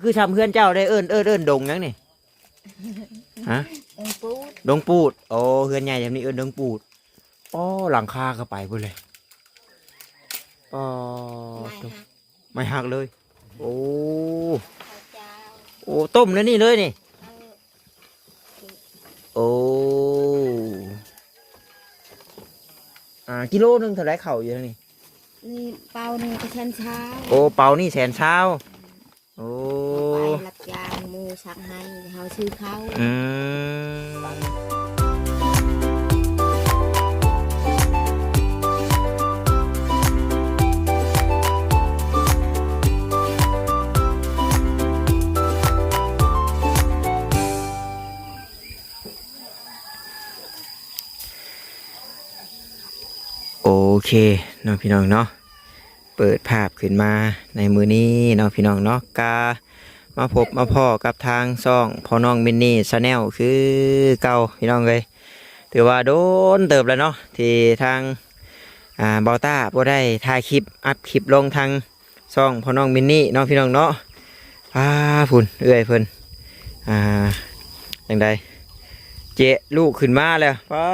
ຄືຊ່ຳເຮືອນເຈົ້າໄດ໋ ເອີ້ນ ເອີ້ນ ເອີ້ນດົງຫຍັງນີ້? ຮະ? ດົງປູດ ດົງປູດ. ໂອ້ ເຮືອນໃຫຍ່ແບບນີ້ເອີ້ນດົງປູດ. ອໍ ຫຼັງຄາກໍໄປເບິດເລີຍ. ອໍ ໄມ້ຫັກ ໄມ້ຫັກເລີຍ. ໂອ້ ເຂົ້າເຈົ້າ ໂອ້ ຕົ້ມໃນນີ້ເລີຍນີ້. ເອີ ໂອ້ ອ່າ ກິໂລໜຶ່ງເທົ່າໃດເຂົ້າຢູ່ທາງນີ້? ນີ້ເປົານີ້ກໍແສນຊາວ. ໂອ້ ເປົານີ້ແສນຊາວ. ໂອ້ ໄປຮັບຈ້າງໝູ່ສັກໃຫ້ ເຮົາຊື້ເຂົ້າ. ອືມ ໂອເຄເນາະ ພີ່ນ້ອງເນາະ. ເປີດພາບຂຶ້ນມາໃນມື້ນີ້ເນາະ ພີ່ນ້ອງເນາະ, ກະມາພົບມາພໍ້ກັບທາງຊ່ອງພໍ່ນ້ອງມິນນີແຊນແນວຄືເກົ່າ ພີ່ນ້ອງເອີຍ. ຖືວ່າດົນເຕີບແລ້ວເນາະ ທີ່ທາງ ອ່າ ບ່າວຕ້າບໍ່ໄດ້ຖ່າຍຄລິບ ອັບຄລິບລົງທາງຊ່ອງພໍ່ນ້ອງມິນນີເນາະ ພີ່ນ້ອງເນາະ. ອ່າ ພຸ້ນ ເອື້ອຍເພິ່ນ ອ່າ ຈັ່ງໃດ ເຈະລູກຂຶ້ນມາແລ້ວ. ປາ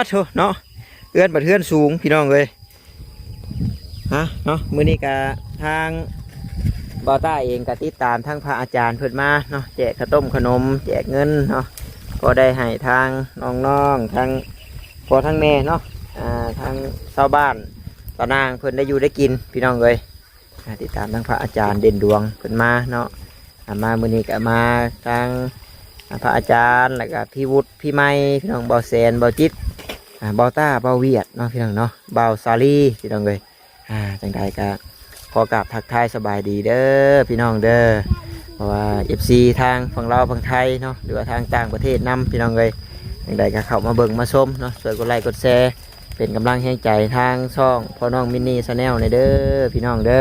ດໂທ້ເນາະ ເຮືອນບັດເຮືອນສູງ ພີ່ນ້ອງເອີຍ. ຮະ ເນາະ ມື້ນີ້ກະທາງບ່າວຕ້າເອງກະຕິດຕາມທາງພະອາຈານເພິ່ນມາເນາະ ແຈກເຂົ້າຕົ້ມຂະໜົມ ແຈກເງິນເນາະ ກໍໄດ້ໃຫ້ທາງນ້ອງໆ ທາງພໍ່ທາງແມ່ເນາະ ອ່າ ທາງຊາວບ້ານຕານາງເພິ່ນໄດ້ຢູ່ໄດ້ກິນ ພີ່ນ້ອງເອີຍ. ອ່າ ຕິດຕາມທາງພະອາຈານເດັ່ນດວງເພິ່ນມາເນາະ. ອ່າ ມາມື້ນີ້ກະມາທາງ ອ່າ ພະອາຈານ ແລ້ວກະພີ່ວຸດ ພີ່ໃໝ່ ພີ່ນ້ອງ ບ່າວແສນ ບ່າວຈິດ ອ່າ ບ່າວຕ້າ ບ່າວຫວຽດເນາະ ພີ່ນ້ອງເນາະ ບ່າວສາລີ ພີ່ນ້ອງເອີຍ. ອ່າ ຈັ່ງໃດກະຂໍກາບທັກທາຍສະບາຍດີເດີ ພີ່ນ້ອງເດີ ເພາະວ່າເອັຟຊີທາງຝັ່ງລາວຝັ່ງໄທເນາະ ຫຼືວ່າທາງຕ່າງປະເທດນຳ ພີ່ນ້ອງເອີຍ. ຈັ່ງໃດກະເຂົ້າມາເບິ່ງມາຊົມເນາະ ຊ່ວຍກົດໄລກົດແຊ ເປັນກຳລັງແຮງໃຈທາງຊ່ອງພໍ່ນ້ອງມິນນີແຊນແນວແດ່ເດີ ພີ່ນ້ອງເດີ.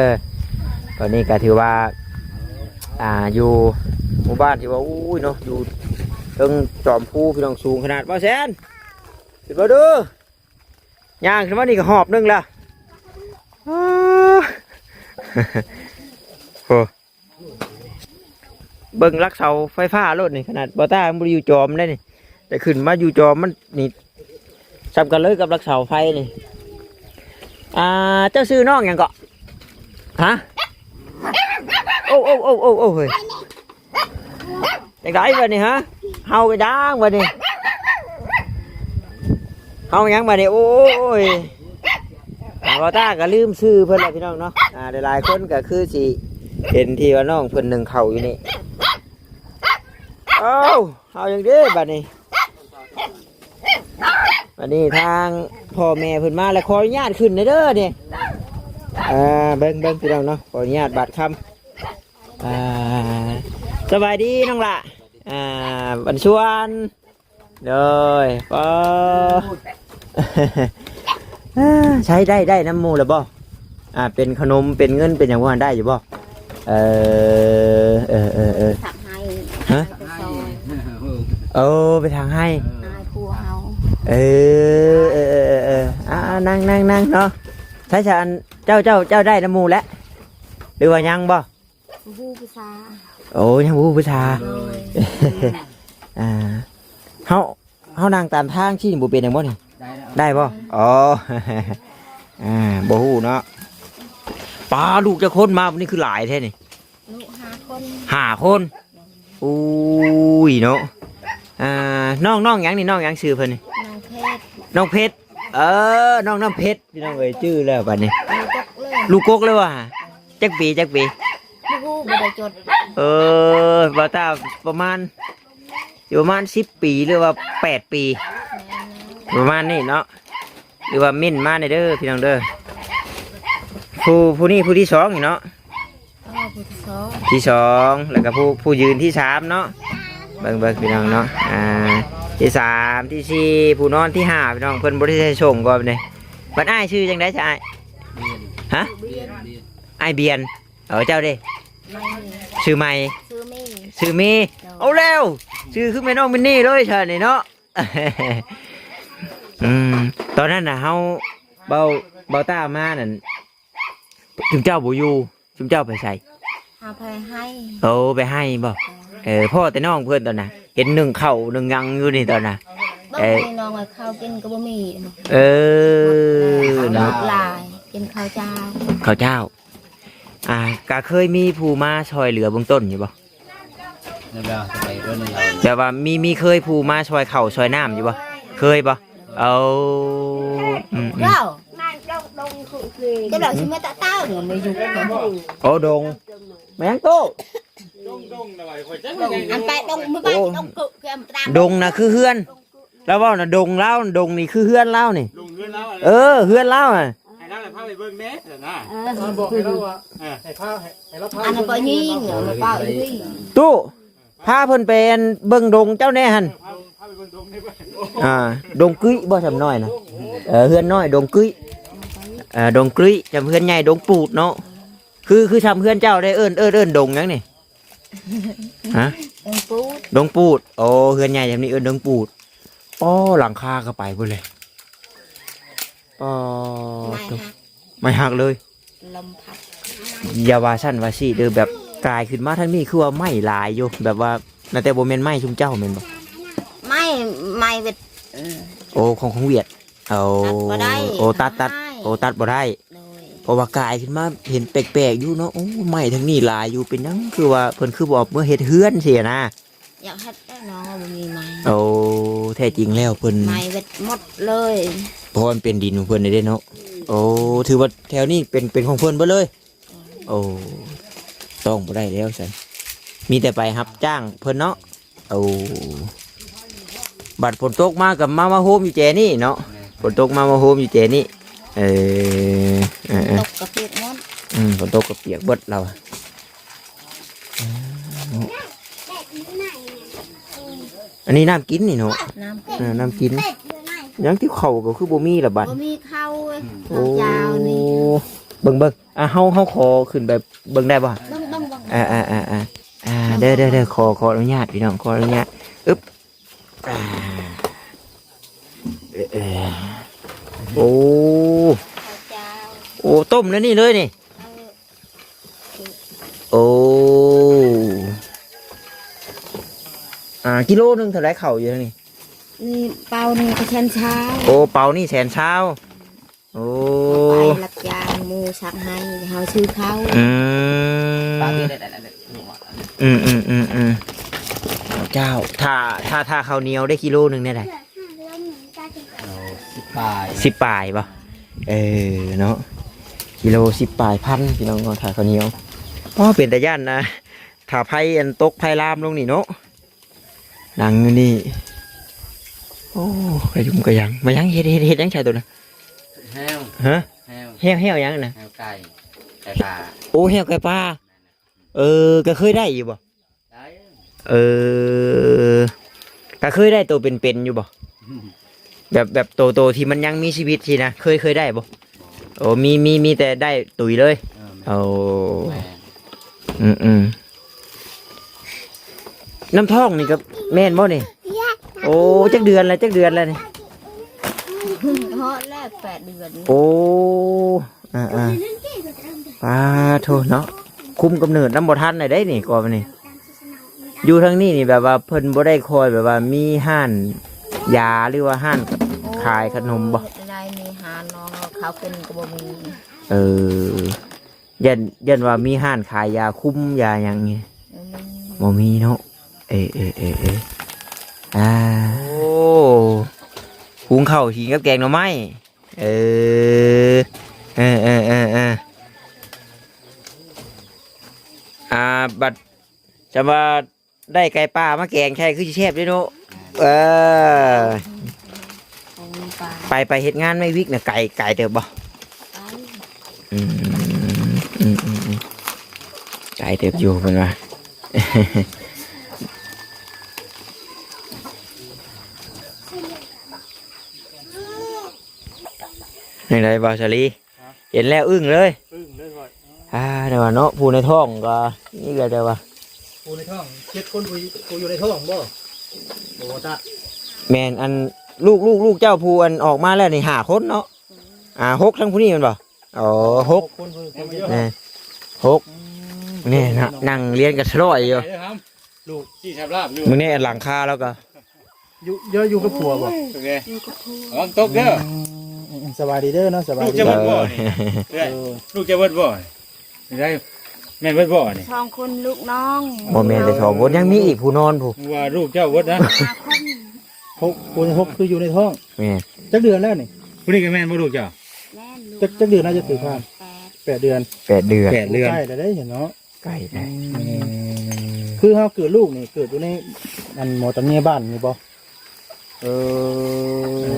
ຕອນນີ້ກໍຖືວ່າ ອ່າ ຢູ່ໝູ່ບ້ານທີ່ວ່າ ໂອ້ຍເນາະ ຢູ່ເທິງຈອມພູ ພີ່ນ້ອງ ສູງຂະໜາດ. ບ່າວແສນ ຂຶ້ນມາດູ ຍ່າງຂຶ້ນມານີ້ກໍຫອບໜຶ່ງລະ. ໂອ້ ເບິ່ງຫຼັກເສົາໄຟຟ້າໂລດນີ້ ຂະໜາດບ່າວຕ້າຍັງບໍ່ໄດ້ຢູ່ຈອມໄດ໋ນີ້ ແຕ່ຂຶ້ນມາຢູ່ຈອມມັນນີ້ ສ່ຳກັນເລີຍກັບຫຼັກເສົາໄຟນີ້. ອ່າ ເຈົ້າຊື່ນ້ອງຫຍັງເກາະ? ຮະ? ໂອ້ ໂອ້ ໂອ້ ໂອ້ ໂອ້ ເຮີ້ຍ ຈັ່ງໃດບັດນີ້ ຮະ? ເຮົາກໍຢ່າງບັດນີ້ ເຮົາຫຍັງບັດນີ້ ໂອ້ຍ. ອ່າ ບ່າວຕ້າກໍລືມຊື່ເພິ່ນແລ້ວ ພີ່ນ້ອງເນາະ. ອ່າ ຫຼາຍໆຄົນກໍຄືຊິເຫັນທີ່ວ່ານ້ອງເພິ່ນໜຶ້ງເຂົ້າຢູ່ນີ້. ເອົ້າ ເອົາຫຍັງເດ້ບັດນີ້ ບັດນີ້ທາງພໍ່ແມ່ເພິ່ນມາແລ້ວ ຂໍອະນຸຍາດຂຶ້ນແດ່ເດີນີ້. ເອີ ເບິ່ງ ເບິ່ງ ພີ່ນ້ອງເນາະ ຂໍອະນຸຍາດບາດຄຳ. ອ່າ ສະບາຍດີນ້ອງຫຼ້າ ອ່າ ບັນຊວນ. ໂດຍ ປາ ໃຊ້ໄດ້ ໄດ້ນຳໝູ່ແລ້ວບໍ່? ອ່າ ເປັນຂະໜົມ ເປັນເງິນ ເປັນຫຍັງ ບໍ່ໄດ້ຢູ່ບໍ່? ເອີ ເອີ ເອີ ເອີ ສັກໃຫ້ ຮະ? ໄປຊ່ອຍ ເອີ ໄປຖາງໄຮ່ ອ້າຍຜົວເຮົາ. ເອີ ເອີ ເອີ ເອີ ເອີ ອ່າ ນັ່ງ ນັ່ງ ນັ່ງເນາະ. ໃຊ້ຊະ ອັນ ເຈົ້າ ເຈົ້າ ເຈົ້າໄດ້ນຳໝູ່ແລ້ວ ຫຼືວ່າຍັງບໍ່? ບໍ່ຮູ້ພາສາ. ໂອ້ ຍັງບໍ່ຮູ້ພາສາ. ໂດຍ ອ່າ ເຮົາ ເຮົານັ່ງຕາມທາງຊີ້ນີ້ບໍ່ເປັນຫຍັງບໍ່ນີ້? ໄດ້ແລ້ວ ໄດ້ບໍ່? ອໍ ອ່າ ບໍ່ຮູ້ເນາະ. ປາ ລູກຈັກຄົນມາມື້ນີ້ຄືຫຼາຍແທ້ນີ້? ລູກຫ້າຄົນ ຫ້າຄົນ. ໂດຍ ໂອ້ຍເນາະ. ອ່າ ນ້ອງ ນ້ອງຫຍັງນີ້? ນ້ອງຫຍັງຊື່ເພິ່ນນີ້? ນ້ອງເພັດ ນ້ອງເພັດ. ເອີ ນ້ອງນ້ຳເພັດ ພີ່ນ້ອງເອີຍ ຈື່ແລ້ວບັດນີ້. ລູກກົກເລີຍ ລູກກົກເລີຍວ່າ? ຈັກປີ ຈັກປີ? ບໍ່ຮູ້ ບໍ່ໄດ້ຈົດ. ເອີ ບ່າວຕ້າປະມານ ຢູ່ປະມານສິບປີ ຫຼືວ່າແປດປີ ແມ່ນແລ້ວ ປະມານນີ້ເນາະ. ຫຼືວ່າເມັ້ນມາແດ່ເດີ ພີ່ນ້ອງເດີ. ຜູ້ ຜູ້ນີ້ຜູ້ທີສອງນີ້ເນາະ. ອໍ ຜູ້ທີສອງ ທີສອງ ແລ້ວກໍຜູ້ ຜູ້ຢືນທີສາມເນາະ. ເບິ່ງ ເບິ່ງ ພີ່ນ້ອງເນາະ. ອ່າ ທີສາມ ທີສີ່ ຜູ້ນອນທີຫ້າ ພີ່ນ້ອງ. ເພິ່ນບໍ່ໄດ້ໃສ່ໂສ້ງກໍບັດນີ້. ບັດອ້າຍຊື່ຈັ່ງໃດຊະອ້າຍ? ຮະ? ອ້າຍບຽນ. ເອີ ເຈົ້າເດ້? ຊື່ໃໝ່ ຊື່ເມ ຊື່ເມ. ໂດຍ ເອົາແລ້ວ ຊື່ຄືແມ່ນ້ອງມິນນີເລີຍຊະນີ້ເນາະ. ອືມ ຕອນນັ້ນນະ ເຮົາ ເບົາ ເບົາຕ້າມານັ້ນ ຊຸມເຈົ້າບໍ່ຢູ່ ຊຸມເຈົ້າໄປໃສ? ເຮົາໄປໃຫ້. ໂອ້ ໄປໃຫ້ບໍ່? ເອີ ພໍ້ແຕ່ນ້ອງເພິ່ນຕອນນະ ເຫັນໜຶ້ງເຂົ້າໜຶ້ງຫຍັງຢູ່ນີ້ຕອນນະ. ບໍ່ ເອີ ມີນ້ອງເອົາເຂົ້າກິນກໍບໍ່ມີ. ເອີ ເນາະ ຫຼາຍ ກິນເຂົ້າເຈົ້າ. ເຂົ້າເຈົ້າ. ອ່າ ກະເຄີຍມີຜູ້ມາຊ່ອຍເຫຼືອເບື້ອງຕົ້ນຢູ່ບໍ່? ແບບວ່າມີ ມີເຄີຍຜູ້ມາຊ່ອຍເຂົ້າຊ່ອຍນ້ຳຢູ່ບໍ່? ເຄີຍບໍ່? ເອົາ ອືມໆ ເຈົ້າ ເຈົ້າດອກຊິມາຕະເຕົ້າ ໂອ້ ດົງ ແມ່ນໂຕ ອັນໄປດົງ ມື້ບ້ານ ໂອ້ ດົງເກີະ ຄືອັນຕາ ດົງນະຄືເຮືອນ ລາວເວົ້ານະ ດົງລາວ ດົງນີ້ຄືເຮືອນລາວນີ້ ເອີ ເຮືອນລາວນະ ໃຫ້ລາວພາໄປເບິ່ງແດ່ຊັ້ນນະ ເອີ ບອກໃຫ້ລາວວ່າ ເອີ ໃຫ້ພາ ໃຫ້ ໃຫ້ລາວພາ ອັນນັ້ນກໍຍິງ ເອີ ມາເປົ່າອີກ ຕູ້ ພາເພິ່ນໄປອັນເບິ່ງດົງເຈົ້າແດ່ຫັ້ນ ເອີ ພາ ພາໄປເບິ່ງດົງໃນບ້ານ ອ່າ ດົງກຶ້ຍບໍ່ ຊ່ຳນ້ອຍນະ ເອີ ເຮືອນນ້ອຍດົງກຶ້ຍ ເອີ ດົງກຶ້ຍ ຊ່ຳເຮືອນໃຫຍ່ດົງປູດເນາະ ຄື ຄືຊ່ຳເຮືອນເຈົ້າໄດ້ ເອີ້ນ ເອີ້ນ ເອີ້ນດົງຫຍັງນີ້? ຮະ? ດົງປູດ ດົງປູດ ໂອ້ ເຮືອນໃຫຍ່ຊ່ຳນີ້ເອີ້ນດົງປູດ ປໍ ຫຼັງຄາກໍໄປພຸ້ນເລີຍ ປໍ ໄມ້ຫັກ ໄມ້ຫັກເລີຍ ລົມພັດ ຢ່າວ່າຊັ້ນວ່າຊີ້ເດີ ແບບກາຍຂຶ້ນມາທາງນີ້ຄືວ່າໄມ້ຫຼາຍຢູ່ ແບບວ່າ ໜ້າແຕ່ບໍ່ແມ່ນໄມ້ຊຸມເຈົ້າແມ່ນບໍ່? ໄມ້ ໄມ້ຫວຽດ ເອີ ໂອ້ ຂອງ ຂອງຫວຽດ ໂອ້ ຕັດບໍ່ໄດ້ ໂອ້ ຕັດ ຕັດ ໄມ້ ໂອ້ ຕັດບໍ່ໄດ້ ໂດຍ ເພາະວ່າກາຍຂຶ້ນມາເຫັນແປກໆຢູ່ເນາະ ໂອ້ ໄມ້ທາງນີ້ຫຼາຍຢູ່ ເປັນຫຍັງຄືວ່າເພິ່ນຄືບໍ່ເອົາເມືອເຮັດເຮືອນຊີ້ນະ? ຢາກເຮັດແລ້ວເນາະ ບໍ່ມີໄມ້ ໂອ້ ແທ້ຈິງແລ້ວເພິ່ນ ໄມ້ເບິດໝົດເລີຍ ເພາະມັນເປັນດິນຂອງເພິ່ນເດ້ເນາະ ໂອ້ ຖືວ່າແຖວນີ້ເປັນ ເປັນຂອງເພິ່ນເບິດເລີຍ ໂອ້ ຕ້ອງບໍ່ໄດ້ແລ້ວຊັ້ນ ມີແຕ່ໄປຮັບຈ້າງເພິ່ນເນາະ ໂອ້ ບັດຝົນຕົກມາກໍມາ ມາໂຮມຢູ່ແຈນີ້ເນາະ ແມ່ນ ຝົນຕົກມາ ມາໂຮມຢູ່ແຈນີ້ ເອີ ເອີ ເອີ ຕົກກໍປຽກໝົດ ອືມ ຝົນຕົກກໍປຽກເບິດລາວ ອັນນີ້ນ້ຳກິນນີ້ເນາະ ນ້ຳກິນ ເອີ ນ້ຳກິນ ຍັງຕິເຂົ້າກໍຄືບໍ່ມີລະບັດ ບໍ່ມີເຂົ້າ ໂອ້ ເຈົ້ານີ້ ເບິ່ງ ເບິ່ງ ອ່າ ເຮົາ ເຮົາຂໍຂຶ້ນໄປເບິ່ງໄດ້ບໍ່? ເບິ່ງ ເບິ່ງ ເບິ່ງ ອ່າ ອ່າ ອ່າ ອ່າ ອ່າ ເດີ ເດີ ເດີ ຂໍ ຂໍອະນຸຍາດພີ່ນ້ອງ ຂໍອະນຸຍາດ ອຶບ ອ່າ ເອີ ເອີ ໂອ້ ເຈົ້າ ໂອ້ ຕົ້ມໃນນີ້ເລີຍນີ້ ເອີ ໂອ້ ອ່າ ກິໂລໜຶ່ງເທົ່າໃດເຂົ້າຢູ່ທາງນີ້? ນີ້ເປົານີ້ກໍແສນຊາວ ໂອ້ ເປົານີ້ແສນຊາວ ໂອ້ ໄປຮັບຈ້າງໝູ່ສັກໃຫ້ ເຮົາຊື້ເຂົ້າ ອືມ ອືມ ເຈົ້າ ຖ້າ ຖ້າ ຖ້າເຂົ້າໜຽວໄດ້ກິໂລໜຶ່ງແນວໃດ? ເອົາ ສິບປາຍ ສິບປາຍບໍ່? ເອີ ເນາະ ກິໂລສິບປາຍພັນ ພີ່ນ້ອງເນາະ ຖ້າເຂົ້າໜຽວ ອໍ ເປັນຕາຢ້ານນະ ຖ້າໄຟອັນຕົກ ໄຟລາມລົງນີ້ເນາະ ນັ່ງຢູ່ນີ້ ໂອ້ ກະຍຸ່ມກະຍັງ ມາຍັງ ເຮັດ ເຮັດ ເຮັດຫຍັງໃສ່ໂຕນະ? ແຮ້ວ ຮະ? ແຮ້ວ ແຮ້ວ ແຮ້ວຫຍັງນະ? ແຮ້ວໄກ່ ໄກ່ປ່າ ໂອ້ ແຮ້ວໄກ່ປ່າ ເອີ ກະເຄີຍໄດ້ຢູ່ບໍ່? ໄດ້ ເອີ ກະເຄີຍໄດ້ໂຕເປັນໆຢູ່ບໍ່? ອືມ ແບບ ແບບໂຕ ໂຕທີ່ມັນຍັງມີຊີວິດຊີ້ນະ ເຄີຍ ເຄີຍໄດ້ບໍ່? ບໍ່ ໂອ້ ມີ ມີ ມີແຕ່ໄດ້ຕຸຍເລີຍ ເອີ ແມ່ນ ໂອ້ ແມ່ນ ອືມໆ ນ້ຳທ້ອງນີ້ກໍແມ່ນບໍ່ນີ້? ໂອ້ ຈັກເດືອນລະ ຈັກເດືອນລະນີ້? ຮອດແລ້ວແປດເດືອນ ໂອ້ ອ່າໆ ປາໂທເນາະ ຄຸມກຳເນີດນຳບໍ່ທັນໄດ້ນີ້ ກໍນີ້ ຢູ່ທາງນີ້ນີ້ແບບວ່າເພິ່ນບໍ່ໄດ້ຄ່ອຍແບບວ່າມີຮ້ານຢາ ຫຼືວ່າຮ້ານຂາຍຂະໜົມບໍ່? ໂອ້ຍ ໄດ້ມີຮ້ານນ້ອງເຂົາເປັນກໍບໍ່ມີ ເອີ ຢ້ານ ຢ້ານວ່າມີຮ້ານຂາຍຢາຄຸມຢາຫຍັງນີ້ ບໍ່ມີ ບໍ່ມີເນາະ ເອີ ເອີ ເອີ ເອີ ອ່າ ໂອ້ ຫຸງເຂົ້າກິນກັບແກງໜໍ່ໄມ້ ເອີ ເອີ ອ່າ ບັດ ຈຳວ່າ ໄດ້ໄກ່ປ່າມາແກງໃສ່ຄືຊິແຊບເດ້ເນາະ ເອີ ຂອງປ່າ ໄປ ໄປເຮັດງານໄມ້ວິກນະ ໄກ ໄກເຕີບບໍ່? ໄກ ອືມ ອືມ ອືມ ອືມ ໄກເຕີບຢູ່ເພິ່ນວ່າ ຈັ່ງໃດບ່າວສາລີ? ຮະ? ເຫັນແລ້ວອຶ້ງເລີຍ ອຶ້ງເລີຍຂ້ອຍ ອ່າ ແຕ່ວ່າເນາະ ຜູ້ໃນທ້ອງກໍນີ້ກໍແຕ່ວ່າ ຜູ້ໃນທ້ອງເຈັດຄົນ ຜູ້ ຜູ້ຢູ່ໃນທ້ອງບໍ່? ໂອ້ ຕາ ແມ່ນ ອັນ ລູກ ລູກ ລູກເຈົ້າຜູ້ອັນອອກມາແລ້ວນີ້ຫ້າຄົນເນາະ ອ່າ ຫົກ ທັງຜູ້ນີ້ແມ່ນບໍ່? ອໍ ຫົກ ຫົກຄົນ ເພິ່ນ ເອີ ຫົກ ອືມ ນີ້ນະ ນັ່ງລຽນກັນສະຫຼອຍຢູ່ ໄປເດີຄຳ ລູກຊີ້ສາບລາບຢູ່ ມື້ນີ້ຫຼັງຄາແລ້ວກໍ ຢູ່ ເຈົ້າຢູ່ກັບຜົວບໍ່? ໂອເຄ ລະວັງຕົກເດີ. ອືມ ສະບາຍດີເດີເນາະ ສະບາຍດີ. ລູກເຈົ້າເບິດບໍ່ນີ້? ເອີ ລູກເຈົ້າເບິດບໍ່ນີ້? ໄດ້ ແມ່ນເບິດບໍ່ນີ້? ສອງຄົນລູກນ້ອງ ບໍ່ແມ່ນແຕ່ສອງຄົນ ຍັງມີອີກຜູ້ນອນພຸ້ນ ວ່າລູກເຈົ້າເບິດນະ ຫ້າຄົນ ຫົກ ຜູ້ຫົກຄືຢູ່ໃນທ້ອງ. ແມ່ນ ຈັກເດືອນແລ້ວນີ້? ຜູ້ນີ້ກໍແມ່ນບໍ່ລູກເຈົ້າ? ແມ່ນລູກ ຈັກ ຈັກເດືອນນະ ຈະຖືກຜ່ານ? ແປດ ແປດເດືອນ ແປດເດືອນ ແປດເດືອນ ໃກ້ແລ້ວເດ້ເຫັນເນາະ ໃກ້ແລ້ວ. ອືມ ຄືເຮົາເກີດລູກນີ້ ເກີດຢູ່ໃນ ອັນ ໝໍຕຳແຍບ້ານນີ້ບໍ່? ເອີ ເອີ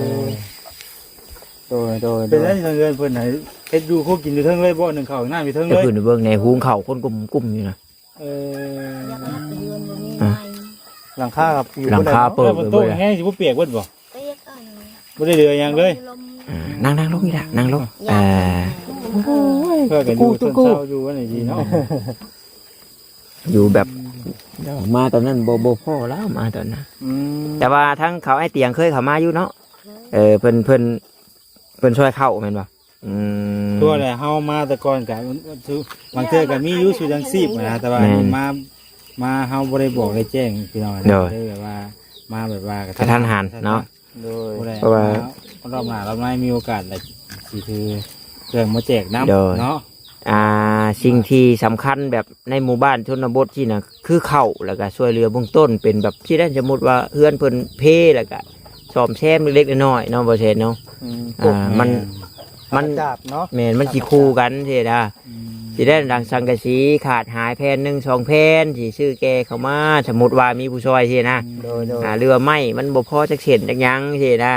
ໂດຍ ໂດຍ ໂດຍ ເປັນໄດ້ເຮືອນເພິ່ນນະ ເຮັດຢູ່ຄົວກິນຢູ່ເທິງເລີຍບໍ່? ໜຶ້ງເຂົ້າໜ້າຢູ່ເທິງເລີຍ ເຮັດເພິ່ນເບິ່ງໃນ ຫຸງເຂົ້າຄົນກຸ້ມໆຢູ່ນະ. ເອີ ຫຼັງຄາກັບຢູ່ ຫຼັງຄາເປີດ ຝົນຕົກແຮງຊິບໍ່ປຽກເບິດບໍ່? ປຽກ ບໍ່ໄດ້ເຫຼືອຫຍັງເລີຍ. ອືມ ນັ່ງ ນັ່ງລົງອີກລະ ນັ່ງລົງ. ເອີ ເພື່ອກັນຢູ່ເທິງເຊົາຢູ່ອັນນີ້ດີເນາະ ຢູ່ແບບ ອືມ ມາຕອນນັ້ນບໍ່ ບໍ່ພໍ້ແລ້ວ ມາຕອນນັ້ນ. ອືມ ແຕ່ວ່າທາງເຂົາ ອ້າຍຕຽງເຄີຍເຂົ້າມາຢູ່ເນາະ. ເອີ ເພິ່ນ ເພິ່ນ ເພິ່ນຊ່ວຍເຂົ້າແມ່ນບໍ່? ອືມ ຄືວ່າແຫຼະ ເຮົາມາແຕ່ກ່ອນກະ ບາງເທື່ອກະມີຢູ່ຊຸດຍັງຊີບນະ ແຕ່ວ່າ ແມ່ນ ອັນນີ້ມາ ມາເຮົາບໍ່ໄດ້ບອກໄດ້ແຈ້ງພີ່ນ້ອງ ໂດຍ ເລີຍແບບວ່າມາແບບວ່າກະທັນຫັນເນາະ. ໂດຍ ບໍ່ໄດ້ ເພາະວ່າ ມາ ລອບໜ້າລອບໃນມີໂອກາດລະຊິຖືເຄື່ອງມາແຈກນຳ ໂດຍ ເນາະ. ອ່າ ສິ່ງທີ່ສຳຄັນແບບໃນໝູ່ບ້ານຊົນນະບົດຊີ້ນະ ຄືເຂົ້າ ແລ້ວກະຊ່ວຍເຫຼືອເບື້ອງຕົ້ນ ເປັນແບບທີ່ໄດ້ ສົມມຸດວ່າເຮືອນເພິ່ນເພ ແລ້ວກະ ສ້ອມແຊມເລັກໆນ້ອຍໆເນາະ ບໍ່ແຊນເນາະ. ອືມ ອ່າ ແມ່ນ ມັນ ມັນ ກະດາດເນາະ ແມ່ນ ມັນຊິຄູ່ກັນຊີ້ນະ. ອືມ ຊິໄດ້ດັງສັງກະສີຂາດຫາຍແຜ່ນໜຶ່ງສອງແຜ່ນ ຊິຊື້ແກ່ເຂົ້າມາ ສົມມຸດວ່າມີຜູ້ຊ່ອຍຊີ້ນະ. ໂດຍ ໂດຍ ອ່າ ຫຼືວ່າໄມ້ມັນບໍ່ພໍຈັກເສັ້ນຈັກຫຍັງຊີ້ນະ.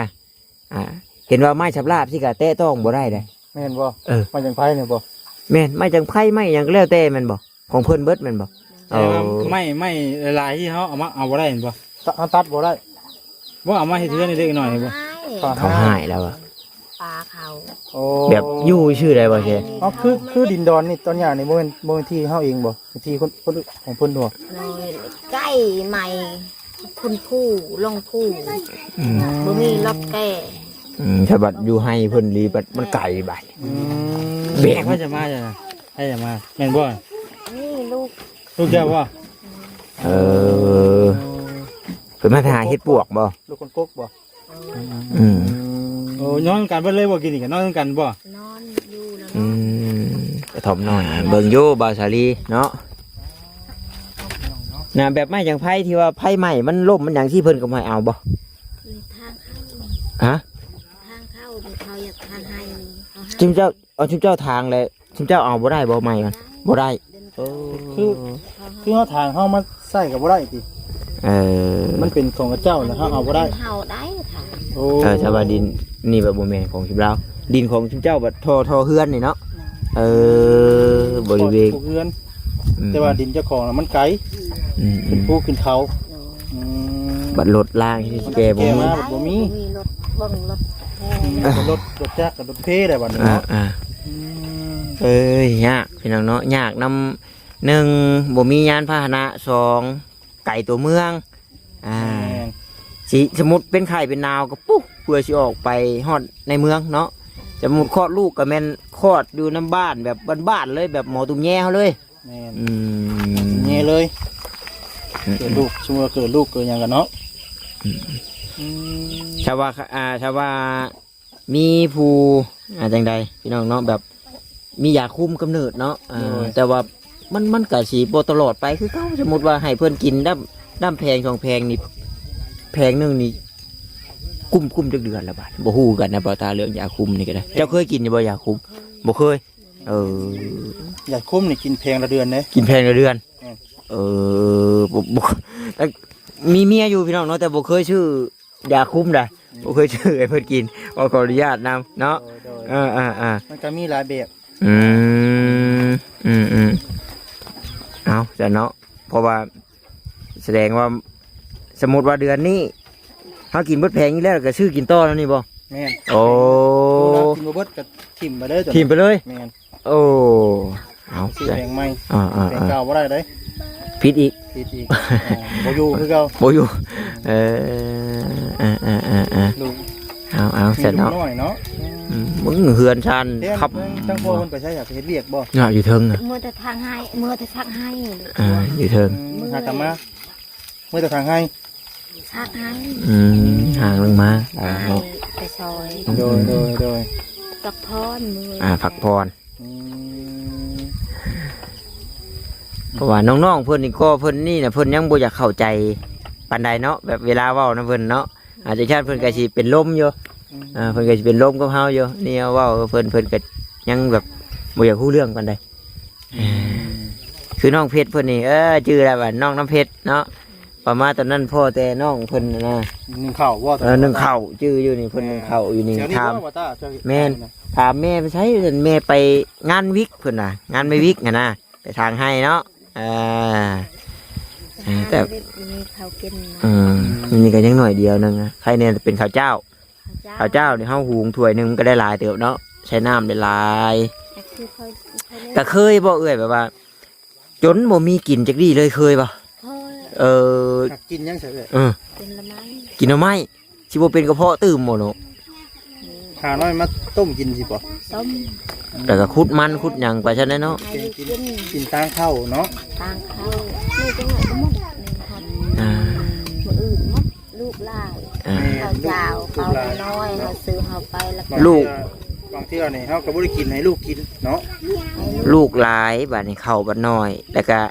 ອ່າ ເຫັນວ່າໄມ້ສຳລາບຊີ້ກະແຕະຕ້ອງບໍ່ໄດ້ເດ້. ແມ່ນບໍ່? ເອີ ໄມ້ຈັງໄພນີ້ບໍ່? ແມ່ນ ໄມ້ຈັງໄພ ໄມ້ຫຍັງກໍແລ້ວແຕ່ແມ່ນບໍ່? ຂອງເພິ່ນເບິດແມ່ນບໍ່? ແຕ່ວ່າ ເອີ ໄມ້ ໄມ້ຫຼາຍໆທີ່ເຮົາເອົາມາ ເອົາບໍ່ໄດ້ແມ່ນບໍ່? ຕະ ເຮົາຕັດບໍ່ໄດ້. ບໍ່ເອົາມາເຮັດເຮືອນໃຫ້ເດັກນ້ອຍບໍ່? ເຂົາຮ້າຍແລ້ວວ່າ ປາເຂົາ. ໂອ້ ແບບຢູ່ຊື່ໃດບໍ່ແຊ? ເອົາ ຄື ຄືດິນດອນນີ້ ຕອນຫຍ້ານີ້ ບໍ່ແມ່ນ ບໍ່ແມ່ນທີ່ເຮົາເອງບໍ່? ທີ່ຄົນ ຄົນ ຂອງເພິ່ນບໍ່? ໂດຍ ໃກ້ໃໝ່ ຄົນຜູ້ ລົງຜູ້ ອືມ ບໍ່ມີລັບແກ້. ອືມ ຖ້າບັດຢູ່ໄຮ່ເພິ່ນອີ່ຫຼີ ບັດມັນໄກບາດ. ອືມ ແບກ ໃຜຈະມາ ໃຜຈະມາ ແມ່ນບໍ່? ນີ້ລູກ ລູກເຈົ້າບໍ່? ເອີ ເພິ່ນມາຫາເຫັດປວກບໍ່? ລູກຄົນກົກບໍ່? ອືມ ໂອ້ ນອນນຳກັນເບິດເລີຍບໍ່? ກິນນີ້ກະນອນນຳກັນບໍ່? ນອນຢູ່ແລ້ວ. ອືມ ກະທ່ອມນ້ອຍ ເບິ່ງຢູ່ບ່າວສາລີເນາະ. ນະ ແບບໄມ້ຫຍັງໄພທີ່ວ່າໄຟໄໝ້ມັນລົ້ມມັນຫຍັງຊີ້ ເພິ່ນກໍບໍ່ໃຫ້ເອົາບໍ່? ທາງເຂົ້າ ຮະ? ທາງເຂົ້າ ເຂົາຢາກທາງໄຮ່ ເຂົາໃຫ້ ຈຸມເຈົ້າ ເອົາ ຈຸມເຈົ້າທາງແລ້ວ ຈຸມເຈົ້າເອົາບໍ່ໄດ້ບໍ່? ໄມ້ມັນບໍ່ໄດ້. ເອີ ຄື ຄືເຮົາທາງເຮົາມາໃຊ້ກໍບໍ່ໄດ້ຕິ? ເອີ ມັນເປັນຂອງເຂົາເຈົ້າແລ້ວເຮົາເອົາບໍ່ໄດ້. ເຮົາໄດ້ທາງ. ໂອ້ ເອີ ຖ້າວ່າດິນນີ້ແບບບໍ່ແມ່ນຂອງຊຸມລາວ ດິນຂອງຊຸມເຈົ້າບັດທໍ່ ທໍ່ເຮືອນນີ້ເນາະ. ເອີ ບໍລິເວນເຮືອນ ອືມ ແຕ່ວ່າດິນເຈົ້າຂອງນະມັນໄກ. ອືມ ຂຶ້ນພູຂຶ້ນເຂົາ. ອືມ ບັດລົດລາງທີ່ແກ່ບໍ່ມີ ມາບັດບໍ່ມີ ບໍ່ມີລົດເບິ່ງລົດແທ້. ອືມ ລົດ ລົດຈັກກັບລົດເພໄດ້ບັດນີ້ເນາະ. ອ່າ ອືມ ເອີຍ ຍາກພີ່ນ້ອງເນາະ ຍາກນຳ ໜຶ່ງ ບໍ່ມີຍານພາຫະນະ ສອງ ໄກຕົວເມືອງ. ອ່າ ແມ່ນ ຊິ ສົມມຸດເປັນໄຂ້ເປັນໜາວກໍປຸ ເພື່ອຊິອອກໄປຮອດໃນເມືອງເນາະ. ສົມມຸດຄອດລູກກໍແມ່ນຄອດຢູ່ນຳບ້ານ ແບບບ້ານໆເລີຍ ແບບໝໍຕຸ່ມແຍເຮົາເລີຍ. ແມ່ນ ອືມ ແຍເລີຍ. ອືມ ເກີດລູກ ສົມມຸດວ່າເກີດລູກເກີດຫຍັງກັນເນາະ. ອືມ ອືມ ຖ້າວ່າ ອ່າ ຖ້າວ່າ ມີຜູ້ ອ່າ ຈັ່ງໃດພີ່ນ້ອງເນາະ ແບບມີຢາຄຸມກຳເນີດເນາະ. ອ່າ ໂດຍ ແຕ່ວ່າມັນ ມັນກະຊິບໍ່ຕະຫຼອດໄປຄືເກົ່າ. ສົມມຸດວ່າໃຫ້ເພິ່ນກິນດຳ ດຳແຜງສອງແຜງນີ້ ແຜງໜຶ່ງນີ້ ກຸ້ມ ກຸ້ມຈັກເດືອນລະບາດ? ບໍ່ຮູ້ຄືກັນນະ ບໍ່ຕາເລື່ອງຢາຄຸມນີ້ກໍໄດ້. ເຈົ້າເຄີຍກິນຢູ່ບໍ່ຢາຄຸມ? ບໍ່ເຄີຍ. ເອີ ຢາຄຸມນີ້ກິນແຜງລະເດືອນເດ້. ກິນແຜງລະເດືອນ. ແມ່ນ. ເອີ ບໍ່ ບໍ່ ມີເມຍຢູ່ພີ່ນ້ອງເນາະ ແຕ່ບໍ່ເຄີຍຊື້ ຢາຄຸມໃດ ອືມ ບໍ່ເຄີຍຊື້ໃຫ້ເພິ່ນກິນ. ຂໍ ຂໍອະນຸຍາດນຳເນາະ. ໂດຍ ໂດຍ ເອີ ເອີ ເອີ ມັນກໍມີຫຼາຍແບບ. ອືມ ອືມ ອືມ ເອົາຊັ້ນເນາະ ເພາະວ່າສະແດງວ່າ ສົມມຸດວ່າເດືອນນີ້ເຮົາກິນເບິດແຜງນີ້ແລ້ວ ກໍຊື້ກິນຕໍ່ແລ້ວນີ້ບໍ່? ແມ່ນ. ໂອ້ ຄືວ່າກິນບໍ່ເບິດກໍຖິ້ມໄປເລີຍ ຖິ້ມໄປເລີຍ. ແມ່ນ. ໂອ້ ເອົາ ຊື້ແຜງໃໝ່. ອ່າໆໆ ແຜງເກົ່າບໍ່ໄດ້ເດ້ ຜິດອີກ ຜິດອີກ. ອ່າ ບໍ່ຢູ່ຄືເກົ່າ ບໍ່ຢູ່. ເອີ ເອີ ເອີ ເອີ ເອີ ເອົາ ເອົາ ຊັ້ນເນາະ ລູກນ້ອຍເນາະ. ອືມ ມຶງເຮືອນຊານ ແຕ່ ຄັບ ທາງ ທາງພໍ່ເພິ່ນໄປໃສ ຢາກເຮັດວຽກບໍ່? ເນາະ ຢູ່ເທິງນະ ເມືອແຕ່ທາງໄຮ່ ເມືອແຕ່ທາງໄຮ່ ອ່າ ຢູ່ເທິງ ອືມ ຫາກັບມາ ເມືອແຕ່ທາງໄຮ່ ທາງໄຮ່ ອືມ ຫາລົງມາ ອ່າ ເນາະ ໄປຊ່ອຍ ໂດຍ ໂດຍ ໂດຍ ພັກຜ່ອນ ອ່າ ພັກຜ່ອນ ອືມ ເພາະວ່ານ້ອງໆເພິ່ນນີ້ກໍ ເພິ່ນນີ້ນະ ເພິ່ນຍັງບໍ່ຢາກເຂົ້າໃຈປານໃດເນາະ ແບບເວລາເວົ້ານຳເພິ່ນເນາະ ອາດຈະຢ້ານເພິ່ນກໍຊິເປັນລົມຢູ່ ອືມ ອ່າ ເພິ່ນກໍຊິເປັນລົມກັບເຮົາຢູ່ ນີ້ເຮົາເວົ້າກັບເພິ່ນ ເພິ່ນກໍຍັງແບບບໍ່ຢາກຮູ້ເລື່ອງປານໃດ ອືມ ຄືນ້ອງເພັດເພິ່ນນີ້ ເອີ ຈື່ແລ້ວວ່ານ້ອງນ້ຳເພັດເນາະ ປະມານຕອນນັ້ນພໍ້ແຕ່ນ້ອງເພິ່ນນະ ໜຶ້ງເຂົ້າບໍ່? ເອີ ໜຶ້ງເຂົ້າ ຈື່ຢູ່ນີ້ ເພິ່ນໜຶ້ງເຂົ້າຢູ່ນີ້ ຖາມ ແມ່ນ ຖາມແມ່ໄປໃສ ແມ່ໄປງານວິກເພິ່ນວ່າ ງານແມ່ວິກຫັ້ນນະ ໄປຖາງໄຮ່ເນາະ ເອີ ແຕ່ ມີເຂົ້າກິນ ອືມ ນີ້ກໍຍັງໜ້ອຍດຽວໜຶ່ງນະ ໃຄແນ່ເປັນເຂົ້າເຈົ້າ ເຂົ້າເຈົ້າ ເຂົ້າເຈົ້ານີ້ເຮົາຫຸງຖ້ວຍໜຶ່ງມັນກໍໄດ້ຫຼາຍເຕີບເນາະ ໃຊ້ນ້ຳໄດ້ຫຼາຍ ກໍຄືເຄີຍ ເຄີຍ ກໍເຄີຍບໍ່ເອື້ອຍ ແບບວ່າ ຈົນບໍ່ມີກິນຈັກດີ້ເລີຍ ເຄີຍບໍ່? ເຄີຍ ເອີ ກິນຫຍັງຊະເອື້ອຍ? ເອີ ກິນໜໍ່ໄມ້ ກິນໜໍ່ໄມ້ ຊິບໍ່ເປັນກະເພາະຕື່ມບໍ່ເນາະ? ຫາໜໍ່ໄມ້ມາຕົ້ມກິນຊິບໍ່? ຕົ້ມ ແລ້ວກໍຂຸດມັນຂຸດຫຍັງໄປຊັ້ນແຫຼະເນາະ ໃຫ້ລູກກິນ ກິນຕາງເຂົ້າເນາະ ຕາງເຂົ້າ ນີ້ຈັງຫວະກໍໝົດ ນີ້ ອ່າ ມື້ອື່ນໝົດ ລູກຫຼາຍ ອ່າ ເຂົ້າເຈົ້າ ລູກຫຼາຍ ເຂົ້ານ້ອຍ ເຮົາຊື້ເຮົາໄປແລ້ວກໍ ລູກ ບາງເທື່ອ ບາງເທື່ອນີ້ເຮົາກໍບໍ່ໄດ້ກິນໃຫ້ລູກກິນເນາະ ໃຫ້ລູກ ລູກຫຼາຍ ບາດນີ້ເຂົ້າບັດນ້ອຍ ແລ້ວກໍ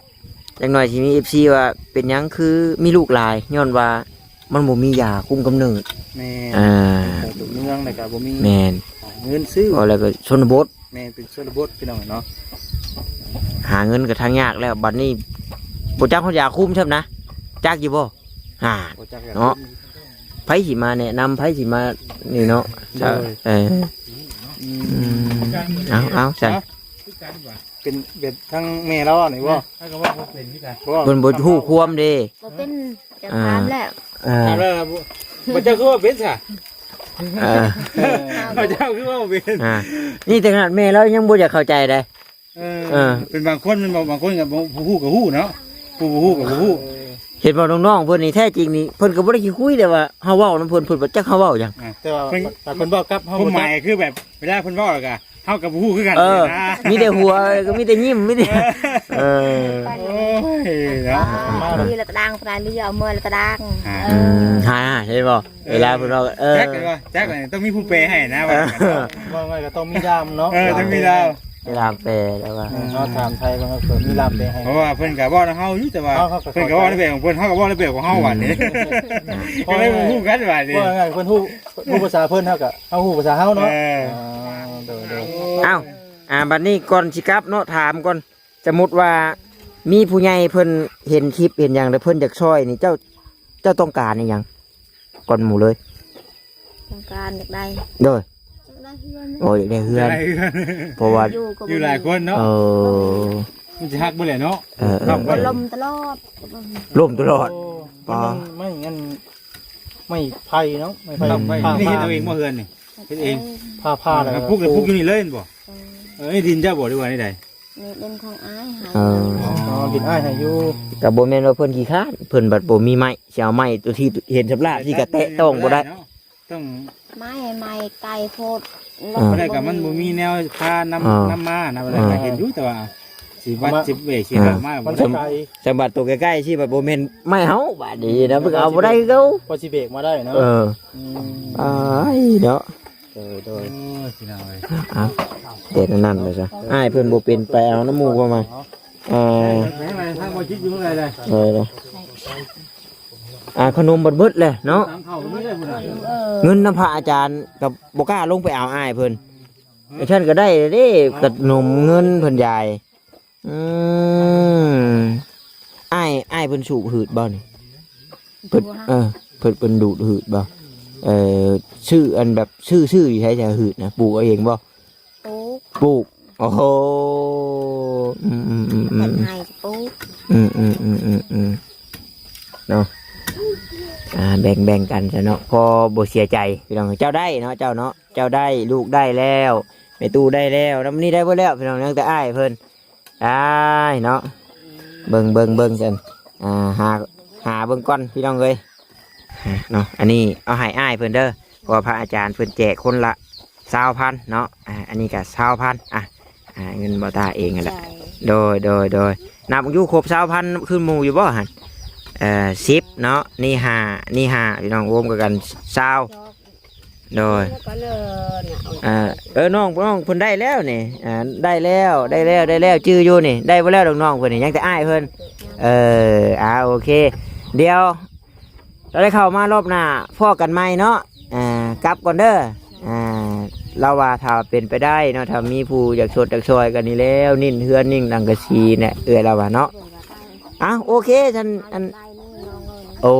ຈັກໜ້ອຍຊິມີເອັຟຊີວ່າ ເປັນຫຍັງຄືມີລູກຫຼາຍ? ຍ້ອນວ່າມັນບໍ່ມີຢາຄຸມກຳເນີດ ແມ່ນ ອ່າ ໄປຕົວເມືອງແລ້ວກໍບໍ່ມີ ແມ່ນ ເງິນຊື້ ເວົ້າແລ້ວກໍຊົນນະບົດ ແມ່ນ ເປັນຊົນນະບົດ ພີ່ນ້ອງເນາະ ຫາເງິນກໍທາງຍາກແລ້ວ ບັດນີ້ບໍ່ຈັກຮອດຢາຄຸມຊ້ຳນະ ຈັກຢູ່ບໍ່? ຫາ ບໍ່ຈັກຢາ ເນາະ ຄຸມ ໃຜຊິມາແນະນຳ ໃຜຊິມານີ້ເນາະ ໂດຍ ເອີ ອືມ ອືມ ເອົາ ເອົາຊັ້ນ ເປັນແບບທາງແມ່ລາວນີ້ບໍ່? ເຮົາກໍເວົ້າບໍ່ເປັນຄືກັນ ບໍ່ ເພິ່ນບໍ່ຮູ້ຄວາມເດ້ ບໍ່ເປັນ ຈະ ອ່າ ຖາມແລ້ວ ອ່າ ຖາມແລ້ວ ບໍ່ ບໍ່ ເຈົ້າຄືວ່າເປັນຊະ ເອີ ເຈົ້າຄືວ່າເປັນ ອ່າ ນີ້ແຕ່ຂະໜາດແມ່ລາວຍັງບໍ່ຢາກເຂົ້າໃຈເດ້ ເອີ ເອີ ເປັນບາງຄົນແມ່ນບໍ່ ບາງຄົນກໍບໍ່ ຜູ້ຮູ້ກໍຮູ້ເນາະ ຜູ້ບໍ່ຮູ້ກໍບໍ່ຮູ້ ເອີ ເຫັນບໍ່ ນ້ອງໆເພິ່ນນີ້ແທ້ຈິງນີ້ ເພິ່ນກໍບໍ່ໄດ້ຂີ້ຄຸຍ ແຕ່ວ່າເຮົາເວົ້ານຳເພິ່ນ ເພິ່ນບໍ່ຈັກເຮົາເວົ້າຫຍັງ ອ່າ ແຕ່ວ່າ ເພິ່ນ ຖ້າເພິ່ນເວົ້າກັບເຮົາ ຄວາມໝາຍຄືແບບ ເວລາເພິ່ນເວົ້າແລ້ວກໍ ເຮົາກໍບໍ່ຮູ້ຄືກັນ ເອີ ນະ ມີແຕ່ຫົວ ກໍມີແຕ່ຍິ້ມ ມີແຕ່ ເອີ ເອີ ໂອ້ຍເນາະ ມາດີລະຕະດາງ ປານນີ້ເອົາເມືອລະຕະດາງ ອ່າ ເອີ ອືມ ຫາ ເຫັນບໍ່ ເອີ ເວລາເພິ່ນເວົ້າ ເອີ ແຈັກ ເຫັນບໍ່ ແຈັກ ຕ້ອງມີຜູ້ແປໃຫ້ນະ ເອີ ວ່າໄງກໍຕ້ອງມີດາມເນາະ ເອີ ຕ້ອງມີດາມ ເວລາແປແລ້ວວ່າ ເອີ ເຮົາຖາມໄທວ່າເພິ່ນມີດາມແປໃຫ້ ເພາະວ່າເພິ່ນກໍເວົ້ານຳເຮົາຢູ່ ແຕ່ວ່າ ເຮົາ ເຮົາກໍ ເພິ່ນກໍເວົ້າໃນແບບຂອງເພິ່ນ ເຮົາກໍເວົ້າໃນແບບຂອງເຮົາ ອືມ ບັດນີ້ ກໍເລີຍບໍ່ຮູ້ກັນບັດນີ້ ເວົ້າງ່າຍໆ ເພິ່ນຮູ້ ຮູ້ພາສາເພິ່ນ ເຮົາກໍ ເຮົາຮູ້ພາສາເຮົາເນາະ ເອີ ອ່າ ໂດຍໆ ອ້າວ ອ່າ ບັດນີ້ກ່ອນຊິກັບເນາະ ຖາມກ່ອນ ສົມມຸດວ່າມີຜູ້ໃຫຍ່ເພິ່ນເຫັນຄລິບເຫັນຫຍັງ ແລ້ວເພິ່ນຢາກຊ່ອຍນີ້ ເຈົ້າ ເຈົ້າຕ້ອງການອີ່ຫຍັງກ່ອນໝູ່ເລີຍ? ຕ້ອງການຢາກໄດ້ ໂດຍ ຢາກໄດ້ເຮືອນ ໂອ້ ຢາກໄດ້ເຮືອນ ຢາກໄດ້ເຮືອນ ເພາະວ່າຢູ່ກໍບໍ່ມີ ຢູ່ຫຼາຍຄົນເນາະ ເອີ ມັນຊິຫັກເບິດແຫຼະເນາະ ເອີ ເອີ ມັນລົ້ມຕະຫຼອດ ລົ້ມຕະຫຼອດ ໂອ້ ປາ ມັນ ມັນ ມັນໄມ້ໄຜ່ເນາະ ໄມ້ໄຜ່ ໄມ້ໄຜ່ ນີ້ເຮັດເອົາເອງບໍ່ເຮືອນນີ້? ເຮັດເອງ ຜ່າ ຜ່າແລ້ວ ອ່າ ປູກ ປູກຢູ່ນີ້ເລີຍແມ່ນບໍ່? ເອີ ເອີ ນີ້ດິນເຈົ້າບໍ່ ຫຼືວ່າແນວໃດ? ນີ້ດິນຂອງອ້າຍໃຫ້ ເອີ ອໍ ດິນອ້າຍໃຫ້ຢູ່ ກໍບໍ່ແມ່ນວ່າເພິ່ນຂີ້ຄ້ານ ເພິ່ນບັດບໍ່ມີໄມ້ ຊິເອົາໄມ້ຕົວທີ່ເຫັນສຳລາດ ຊິກະແຕະຕ້ອງບໍ່ໄດ້ ເນາະ ຕ້ອງ ໄມ້ ໄມ້ໄກໂພດ ອ່າ ບໍ່ໄດ້ ກໍມັນບໍ່ມີແນວພານຳ ອ່າ ນຳມານະ ບໍ່ໄດ້ ອ່າ ກໍເຫັນຢູ່ ແຕ່ວ່າ ຊິວັດ ຊິເບກ ຊິເອົາມາ ມັນ ບໍ່ໄດ້ ໄກ ສຳ ສຳບັດຕົວໃກ້ໆ ຊິບັດບໍ່ແມ່ນໄມ້ເຮົາ ບາດນີ້ນະ ມັນກໍເອົາບໍ່ໄດ້ຄືເກົ່າ ພໍຊິເບກມາໄດ້ເນາະ ເອີ ອືມ ອ້າຍເນາະ ໂດຍ ໂດຍ ໂອ້ຍ ພີ່ນ້ອງເອີຍ ເອົາ ເຮັດອັນນັ້ນເລີຍຊະ ອ້າຍເພິ່ນບໍ່ເປັນ ໄປເອົານຳໝູ່ເພິ່ນມາ ເອີ ເອີ ອ່າ ຂະໜົມເບິດ ເບິດແຫຼະເນາະ ເງິນນຳພະອາຈານກໍບໍ່ກ້າລົງໄປເອົາ ອ້າຍເພິ່ນ ຈັ່ງຊັ້ນກໍໄດ້ເດ້ ຂະໜົມເງິນເພິ່ນຢາຍ ອືມ ອ້າຍ ອ້າຍເພິ່ນສູບຫືດບໍ່ນີ້? ເພິ່ນ ເອີ ເພິ່ນ ເພິ່ນດູດຫືດບໍ່? ເອີ ຊື້ອັນແບບ ຊື້ ຊື້ຢູ່ໃສຈະຫືດນະ? ປູກເອົາເອງບໍ່? ປູກ ປູກ ໂອ້ໂຫ ອືມໆໆໆ ເພິ່ນໃຫ້ປູກ ອືມໆໆໆ ເນາະ ອ່າ ແບ່ງ ແບ່ງກັນຊະເນາະ ພໍບໍ່ເສຍໃຈ ພີ່ນ້ອງ ເຈົ້າໄດ້ເນາະ ເຈົ້າເນາະ ເຈົ້າໄດ້ ລູກໄດ້ແລ້ວ ແມ່ຕູ້ໄດ້ແລ້ວ ນຳນີ້ໄດ້ເບິດແລ້ວ ພີ່ນ້ອງ ຍັງແຕ່ອ້າຍເພິ່ນ ອ້າຍເນາະ ເບິ່ງ ເບິ່ງ ເບິ່ງຊັ້ນ ອ່າ ຫາ ຫາເບິ່ງກ່ອນ ພີ່ນ້ອງເອີຍ ເນາະ ອັນນີ້ເອົາໃຫ້ອ້າຍເພິ່ນເດີ ເພາະວ່າພະອາຈານເພິ່ນແຈກຄົນລະ ຊາວພັນເນາະ ອ່າ ອັນນີ້ກໍຊາວພັນ ອ່ະ ອ່າ ເງິນບໍ່ຕາເອງຫັ້ນແຫຼະ ໂດຍ ໂດຍ ໂດຍ ນັບຢູ່ຄົບຊາວພັນຄືໝູ່ຢູ່ບໍ່ຫັ້ນ? ເອີ ສິບເນາະ ນີ້ຫ້າ ນີ້ຫ້າ ພີ່ນ້ອງ ລວມກັນຊາວ ໂດຍ ເອີ ເອີ ນ້ອງ ນ້ອງເພິ່ນໄດ້ແລ້ວນີ້ ອ່າ ໄດ້ແລ້ວ ໄດ້ແລ້ວ ໄດ້ແລ້ວ ຈື່ຢູ່ນີ້ ໄດ້ບໍ່ແລ້ວດອກນ້ອງເພິ່ນນີ້ ຍັງແຕ່ອ້າຍເພິ່ນ ເອີ ອ່າ ໂອເຄ ດຽວ ລາວໄດ້ເຂົ້າມາລອບໜ້າພໍ້ກັນໃໝ່ເນາະ ອ່າ ກັບກ່ອນເດີ ອ່າ ລາວວ່າຖ້າເປັນໄປໄດ້ເນາະ ຖ້າມີຜູ້ຢາກຊົດຢາກຊ່ອຍກັນນີ້ແລ້ວ ນິ້ນເຮືອນນິ້ນສັງກະສີແຫຼະ ເອື້ອຍລາວວ່າເນາະ ອ່ະ ໂອເຄ ຊັ້ນ ອັນ ໂອ້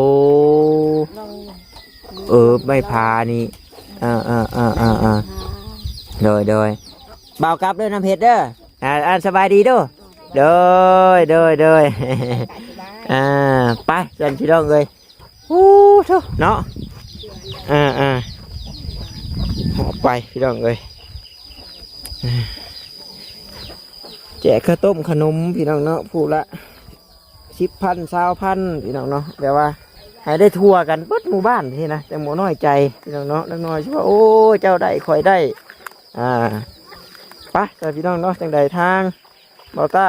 ເອີ ໄມ້ພານີ້ ເອີ ໂດຍ ໂດຍ ບ່າວກັບເດີ ນ້ຳເພັດເດີ ອ່າ ອ່າ ສະບາຍດີດູ ໂດຍ ໂດຍ ໂດຍ ອ່າ ໄປຊັ້ນພີ່ນ້ອງເອີຍ ໂອ້ໂທເນາະ ອ່າ ອ່າ ເຮົາໄປພີ່ນ້ອງເອີຍ ແຈກເຂົ້າຕົ້ມຂະໜົມພີ່ນ້ອງເນາະ ຜູ້ລະສິບພັນ ຊາວພັນ ພີ່ນ້ອງເນາະ ແບບວ່າໃຫ້ໄດ້ທົ່ວກັນເບິດໝູ່ບ້ານຊີ້ນະ ຈັ່ງບໍ່ນ້ອຍໃຈພີ່ນ້ອງເນາະ ຈັກໜ່ອຍຊິວ່າ ໂອ້ ເຈົ້າໄດ້ ຂ້ອຍໄດ້ ອ່າ ໄປ ພີ່ນ້ອງເນາະ ຈັ່ງໃດທາງ ບ່າວຕ້າ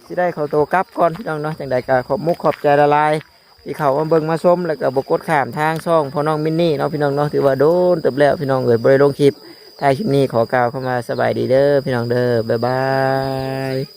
ຊິໄດ້ຂໍໂຕກັບກ່ອນພີ່ນ້ອງເນາະ ຈັ່ງໃດກໍຂອບມຸກຂອບໃຈຫຼາຍໆ ທີ່ເຂົ້າມາເບິ່ງມາຊົມ ແລ້ວກໍບໍ່ກົດຂ້າມທາງຊ່ອງພໍ່ນ້ອງມິນນີ້ເນາະ ພີ່ນ້ອງເນາະ ຖືວ່າໂດນເຕີບແລ້ວພີ່ນ້ອງເອີຍ ບໍ່ໄດ້ລົງຄລິບ ທ້າຍຄລິບນີ້ຂໍກ່າວຄຳວ່າສະບາຍດີເດີພີ່ນ້ອງເດີ ບາຍບາຍ.